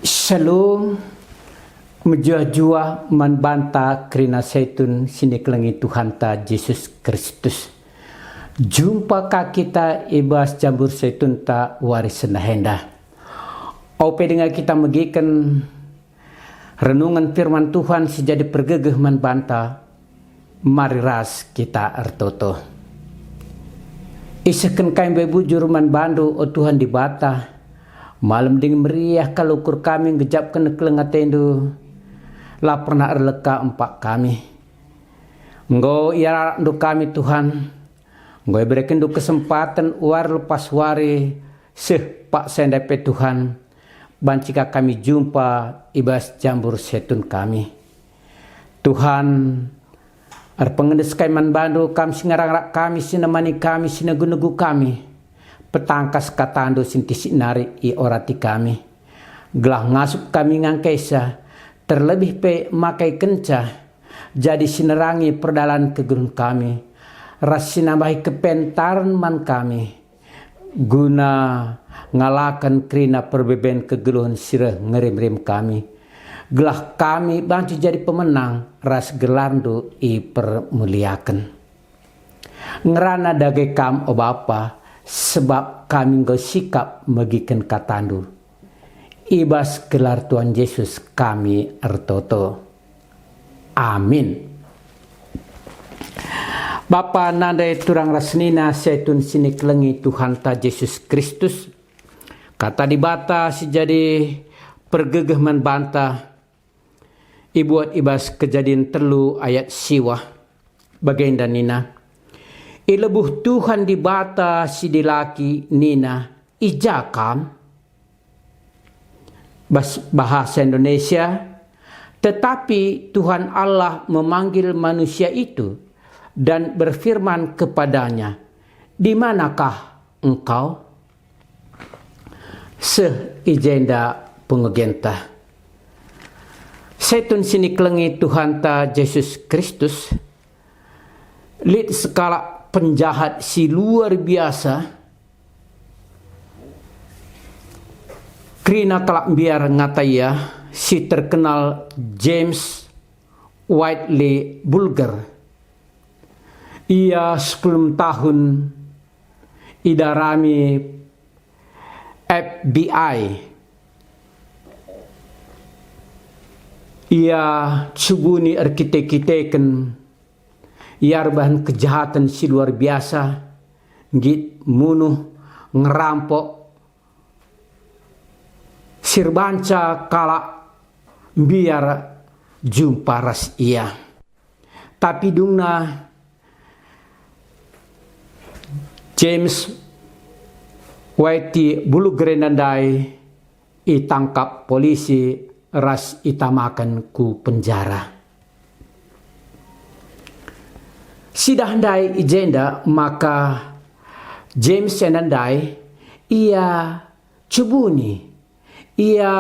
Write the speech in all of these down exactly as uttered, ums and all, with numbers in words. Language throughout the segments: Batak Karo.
Shalom, mejuah-juah man banta kerina setun si nikelengi Tuhanta Jesus Kristus. Jumpa ka kita i bas jambur setunta wari sendah enda. Ope denga kita megiken renungen firman Tuhan si jadi pergegeh man banta, mari ras kita ertoto. Isehken kai mbe bujur man bandu, o Tuhan Dibata, malem dingen meriah kal ukur kami ngejapken keleng atendu, la pernah erleka empak kami. Enggo iarapndu kami, Tuhan, enggo iberekenndu kesempaten wari lepas wari, seh paksa ndai pe, Tuhan, banci ka kami jumpa i bas jambur setun kami. Tuhan, erpengendes kai man bandu, kam si ngarang-arang kami, si nemani kami, si negu-negu kami. Petangkas katandu si ntisik nari i orati kami, gelah ngasup kami ngangkesa, terlebih pe makaikenca jadi si nerangi perdalan kegeluhen kami, ras si nambahi kepentaren man kami, guna ngalaken kerina perbeben kegeluhen si reh ngerim-rim kami, gelah kami banci jadi pemenang ras gelarndu ipermuliaken. Ngerana dage kam, o Bapa, sebab kami enggo sikap megiken katandu. I bas gelar Tuhan Jesus kami ertoto. Amin. Bapa nande turang ras senina setun si nikelengi Tuhanta Jesus Kristus, kata Dibata si jadi pergegeh man banta ibuat i bas Kejadin telu ayat siwah. Bagenda nina, "Ilebuh Tuhan Dibata si dilaki nina, 'I ja kam?'" Bas bahasa Indonesia, "Tetapi Tuhan Allah memanggil manusia itu dan berfirman kepadanya, 'Di manakah engkau?'" Seh i jenda pengogenta. Setun si nikelengi Tuhanta Jesus Kristus, lit sekalak penjahat si luar biasa. Kerina kalak mbiar ngata ia, si terkenal James Whitley Bulger. Ia sepuluh tahun idarami F B I. Ia cubuni erkite-kiteken, ia erbahan kejahaten si luar biasa, nggit munuh, ngerampok, si erbanca kalak mbiar jumpa ras ia. Tapi dungna James Whitey Bulger enda ndai itangkap polisi ras itamaken ku penjara. Sidah ndai i jenda maka James enda ndai ia cubuni, ia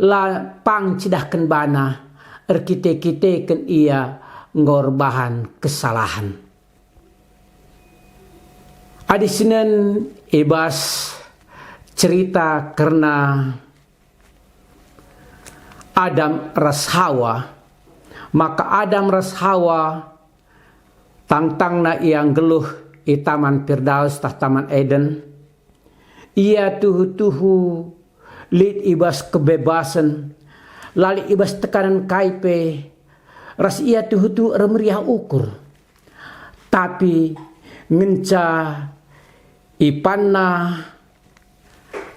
la pang cidahken bana, erkite-kiteken ia enggo erbahan kesalahen. Adi sinen i bas cerita kerna Adam ras Hawa, maka Adam ras Hawa tangtangna ia nggeluh i Taman Firdaus tah Taman Eden. Ia tuhu-tuhu lit i bas kebebasen, la lit i bas tekanen kai pe, ras ia tuhu-tuhu ermeriah ukur. Tapi ngenca ipanna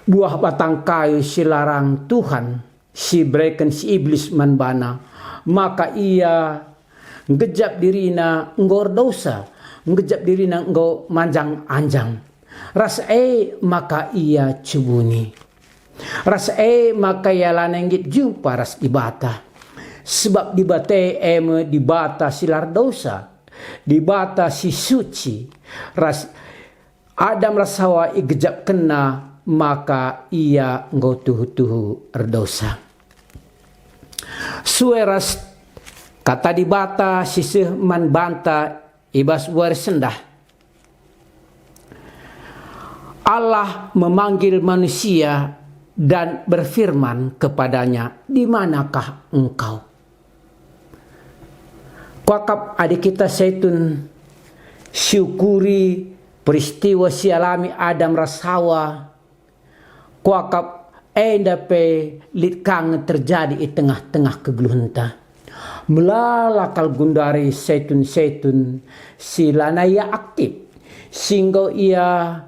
buah batang kayu si larang Tuhan, si ibereken si Iblis man bana, maka ia nggejap dirina enggo erdosa, nggejap dirina enggo manjang-anjang. Ras e maka ia cubuni. Ras e maka ia lanai nggit jumpa ras Dibata. Sebab Dibata e me Dibata si la erdosa, Dibata si suci, ras Adam ras Hawa igejapkenna maka ia enggo tuhu-tuhu erdosa. Sue ras Kata Dibata si seh man banta i bas wari sendah, Allah memanggil manusia dan berfirman kepadanya, "Di manakah engkau?" Kuakap adi kita setun siukuri peristiwa si alami Adam ras Hawa, kuakap enda pe lit ka nge terjadi i tengah-tengah kegeluhenta. Melala kal gundari setun-setun si lanai ia aktif, si enggo ia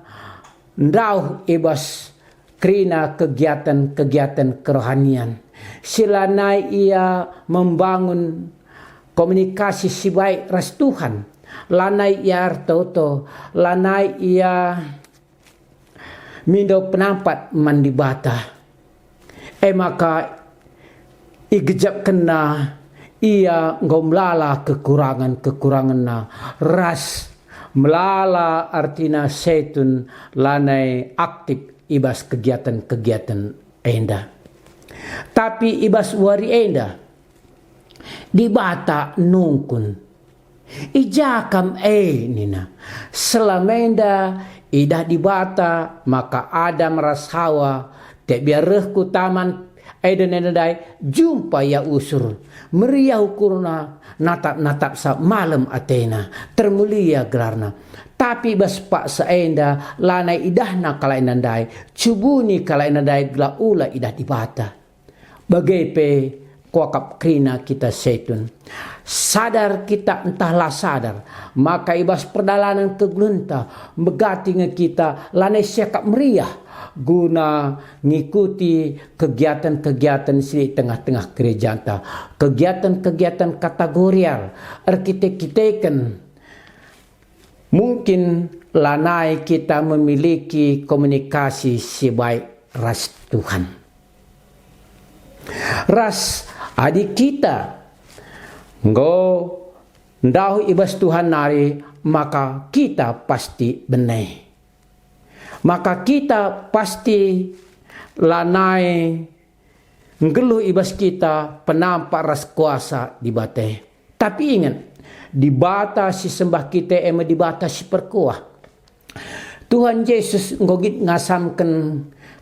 ndauh i bas kerina kegiatan-kegiatan kerohanian, si lanai ia membangun komunikasi si baik ras Tuhan, lanai ia ertoto, lanai ia mindo penampat man Dibata. E maka igejapkenna ia enggo melala kekurangan-kekurangenna ras melala artina setun lanai aktif i bas kegiatan-kegiatan enda. Tapi i bas wari enda, Dibata nungkun. "I ja kam e?" nina. Selama enda idah Dibata maka Adam ras Hawa, tebia reh ku Taman Eden enda ndai, jumpa ia usur. Meriah ukurna, natap-natapsa malem atena, termulia gelarna. Tapi bas paksa enda lanai idahna kalak enda ndai, cubuni kalak enda ndai gelah ula idah Dibata. Bage pe kuakap kerina kita setun. Sadar kita ntah la sadar, maka i bas perdalanen kegeluhenta megati nge kita lanai siakap meriah guna ngikuti kegiatan-kegiatan si lit tengah-tengah gerejanta, kegiatan-kegiatan kategorial, erkite-kiteken mungkin lanai kita memiliki komunikasi si baik ras Tuhan. Ras adi kita enggo ndauh i bas Tuhan nari, maka kita pasti bene. Maka kita pasti lanai nggeluh i bas kita penampak ras kuasa Dibata. Tapi inget, Dibata si sembah kita e me Dibata si perkuah. Tuhan Jesus enggo git ngasamken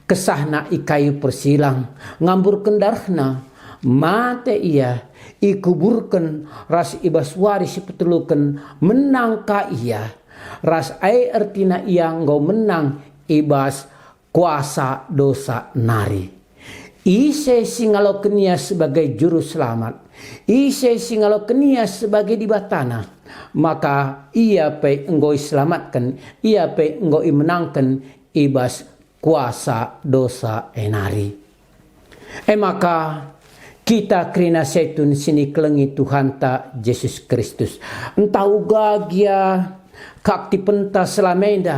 kesahNa i kayu persilang, ngamburken darehNa, mate Ia, ikuburken, ras i bas wari si peteluken menang ka Ia, ras e ertina Ia enggo menang i bas kuasa dosa nari. Ise si ngaloken Ia sebagai Juru Selamat, ise si ngaloken Ia sebagai Dibatana, maka ia pe enggo iselamatken, ia pe enggo imenangken i bas kuasa dosa e nari. E maka, kita kerina setun si nikelengi Tuhanta Jesus Kristus, ntah uga gia keaktipenta selama enda,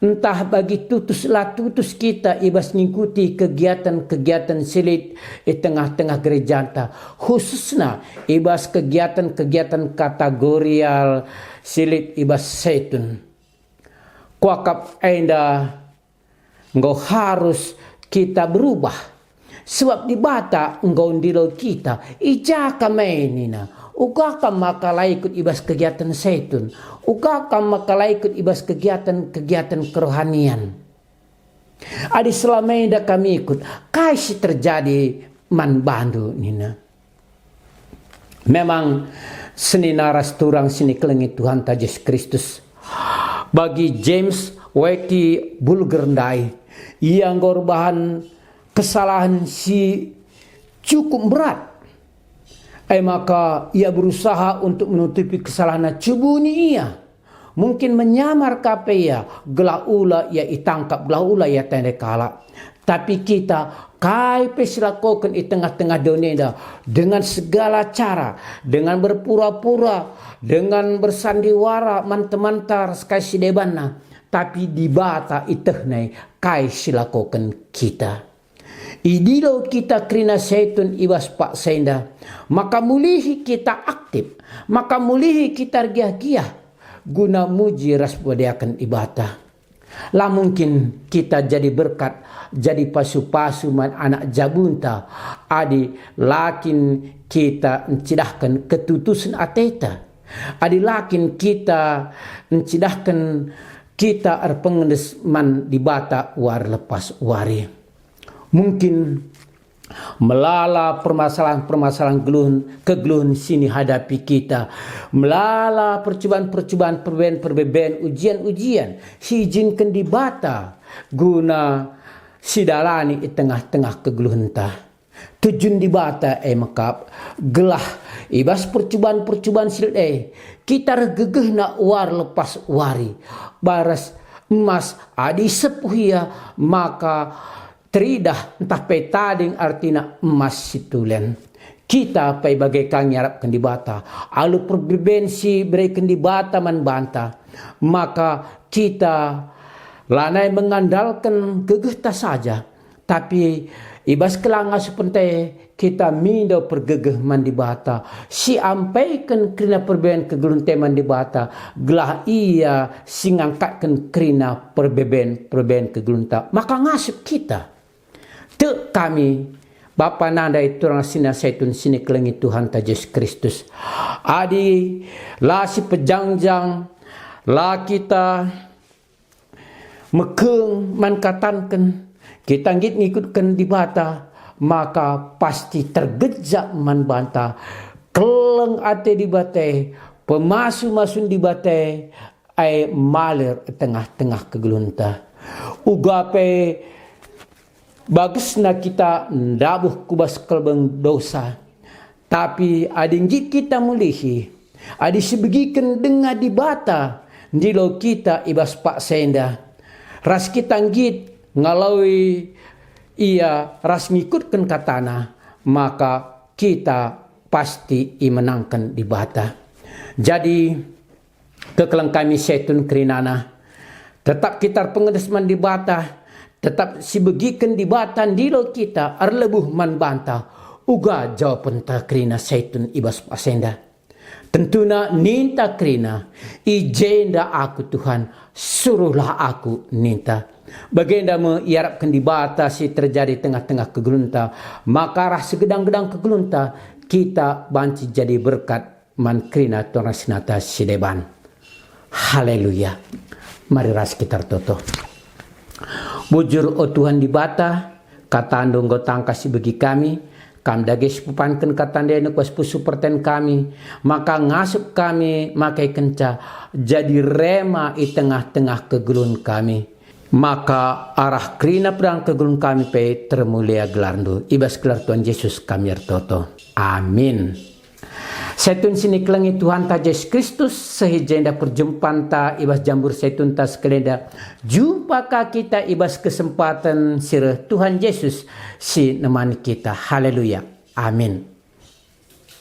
ntah bagi tutus la tutus kita i bas ngikuti kegiatan-kegiatan si lit i tengah-tengah gerejanta, khususna i bas kegiatan-kegiatan kategorial si lit i bas setun. Kuakap enda enggo harus kita berubah. Sebab Dibata enggo ndilo kita, i ja kam e nina, uga kam maka la ikut i bas kegiatan setun, uga kam maka la ikut i bas kegiatan-kegiatan kerohanian. Adi selama enda kam ikut, kai si terjadi man bandu nina. Memang senina ras turang si nikelengi Tuhanta Jesus Kristus. Bagi James Whitey Bulger ndai, ia enggo erbahan kesalahen si cukup berat. E maka ia berusaha untuk menutupi kesalahenna, cubuni ia. Mungkin menyamar ka pe ia, gelah ula ia itangkap, gelah ula ia tendai kalak. Tapi kita, kai pe silakoken i tengah-tengah doni enda, dengan segala cara, dengan berpura-pura, dengan bersandiwara man temanta ras kai si debanna, tapi Dibata itehna kai silakoken kita. Idilo kita kerina setun i bas paksa enda, maka mulihi kita aktif, maka mulihi kita ergiah-giah guna muji ras muliaken Dibata. La mungkin kita jadi berkat, jadi pasu-pasu man anak jabunta, adi la kin kita ncidahken ketutusen ateta, adi la kin kita ncidahken kita erpengendes man Dibata wari lepas wari. Mungkin melala permasalahan-permasalahan geluhen, kegeluhen si ihadapi kita, melala percuban-percuban, perbeben-perbeben, ujian-ujian si ijinken Dibata guna sidalani i tengah-tengah kegeluhenta. Tujun Dibata e mekap, gelah i bas percuban-percuban si lit e, kita reh gegehna wari lepas wari. Baras emas adi sepuh ia, maka teridah ntah pe tading, artina emas si tulen. Kita pe bage ka ngiarapken Dibata, alu perbeben si ibereken Dibata man banta, maka kita lanai mengandalken gegehta saja, tapi i bas kelanga supente kita mindo pergegeh man Dibata, si ampeken kerina perbeben kegeluhenta man Dibata, gelah Ia si ngangkatken kerina perbeben-perbeben kegeluhenta, maka ngasup kita. Tek kami, Bapa nandai turang sina Saitun si ikelengi Tuhanta Jesus Kristus. Adi la sipejangjang, la kita mekeng man katanken, kita nggit ngikutken Dibata, maka pasti tergejap man banta, keleng ate Dibata, pemasu-masun Dibata, ai malir tengah-tengah kegeluhenta. Uga pe bagesna kita ndabuh ku bas kelbeng dosa. Tapi adi nggit kita mulihi, adi sibegiken denga Dibata ndilo kita i bas paksa enda, ras kita nggit ngaloi Ia ras ngikutken kataNa, maka kita pasti imenangken Dibata. Jadi, kekeleng kami Saitun kerinana, tetap kita erpengendes man Dibata, tetap sibegiken Dibata ndilo kita erlebuh man banta, uga jawabenta kerina Saitun i bas paksa enda. Tentuna ninta kerina, "I jenda aku, Tuhan, suruhlah aku," ninta. Bagenda me iarapken Dibata si terjadi tengah-tengah kegeluhenta, maka arah segedang-gedang kegeluhenta kita banci jadi berkat man kerina turang sinata si deban. Haleluya. Mari ras kita ertoto. Bujur, o Tuhan Dibata, kataNdu enggo tangkas ibegi kami, Kam dage si pepanken kataNdu enda ku bas pusuh perten kami, maka ngasup kami makekenca jadi rema i tengah-tengah kegeluhen kami. Maka arah kerina pedang kegeluhen kami pe termulia gelarNdu. I bas gelar Tuhan Jesus kami ertoto. Amin. Saitun si ikelengi Tuhanta Jesus Kristus, seh i jenda perjumpanta i bas jambur saitunta sekalenda. Jumpa ka kita i bas kesempaten si reh Tuhan Jesus si nemani kita. Haleluya. Amin.